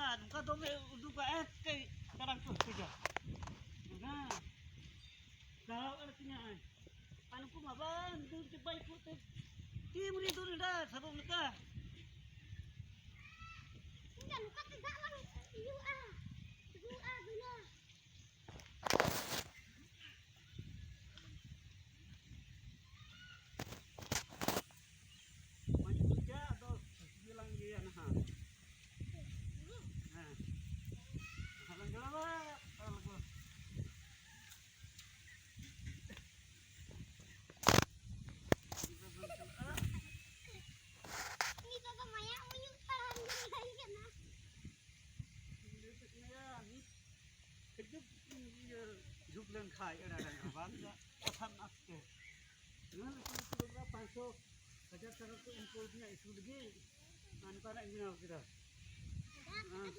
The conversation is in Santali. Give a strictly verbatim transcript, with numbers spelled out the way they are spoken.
ᱟᱨ ᱱᱚᱝᱠᱟ ᱫᱚᱢᱮ ᱩᱰᱩᱠᱟ, ᱮᱠ ᱠᱟᱹᱡ ᱠᱟᱲᱟᱝ ᱠᱚ ᱦᱩᱴᱩᱡᱟ᱾ ᱦᱮᱸ, ᱫᱟᱣ ᱮᱲ ᱛᱤᱧᱟᱹ᱾ ᱟᱨ ᱱᱩᱠᱩ ᱢᱟ ᱵᱟᱝ ᱫᱟᱹᱲ ᱪᱟᱵᱟᱭ ᱠᱚ ᱛᱮ, ᱛᱤ ᱢᱩᱨᱤ ᱫᱚ ᱱᱮᱰᱟ ᱥᱟᱵᱚᱜ ᱞᱮᱠᱟ᱾ ᱤᱧ ᱫᱚ ᱱᱚᱝᱠᱟ ᱛᱮ ᱫᱟᱜ ᱵᱟᱝ ᱤᱭᱟᱹᱜᱼᱟ, ᱫᱩᱜᱼᱟ, ᱫᱩᱞᱟ᱾ ᱢᱟᱹᱧ ᱵᱩᱡᱟ, ᱟᱫᱚ ᱤᱭᱟᱹ ᱞᱟᱝ ᱤᱭᱟᱹᱭᱟ ᱱᱟᱦᱟᱜ᱾ ᱦᱮᱸ᱾ ᱱᱟᱦᱟᱜ ᱞᱟᱝ ᱡᱚᱲᱟᱣᱟ, ᱛᱟᱦᱚᱞᱮ ᱠᱚ᱾ ᱩᱱᱤ ᱵᱟᱵᱟ ᱢᱟᱭᱟ ᱩᱭᱩᱜ ᱛᱟᱲᱟᱢ ᱜᱮ ᱞᱟᱹᱭ ᱠᱟᱱᱟ᱾ ᱤᱧ ᱞᱟᱹᱭ ᱠᱮᱫ ᱢᱮᱭᱟ, ᱢᱤᱫ ᱠᱟᱹᱡᱩᱜ ᱤᱭᱟᱹ ᱡᱷᱩᱠ ᱞᱮᱱ ᱠᱷᱟᱡ ᱮᱲᱟ ᱞᱮᱱ ᱠᱷᱟᱡ ᱵᱟᱝ ᱫᱚ ᱠᱟᱛᱷᱟ ᱢᱮᱱᱟᱜ ᱛᱮ᱾ ᱱᱚᱣᱟ ᱞᱟᱹᱴᱩ ᱞᱟᱹᱴᱩ ᱵᱟᱵᱟ ᱯᱟᱸᱪᱥᱚ ᱦᱟᱡᱟᱨ ᱴᱟᱠᱟ ᱠᱚ ᱮᱢ ᱠᱟᱣᱫᱤᱧᱟ ᱤᱥᱩ ᱞᱟᱹᱜᱤᱫ᱾ ᱟᱨ ᱱᱚᱝᱠᱟᱱᱟᱜ ᱤᱧ ᱵᱮᱱᱟᱣ ᱠᱮᱫᱟ᱾ ᱦᱮᱸ᱾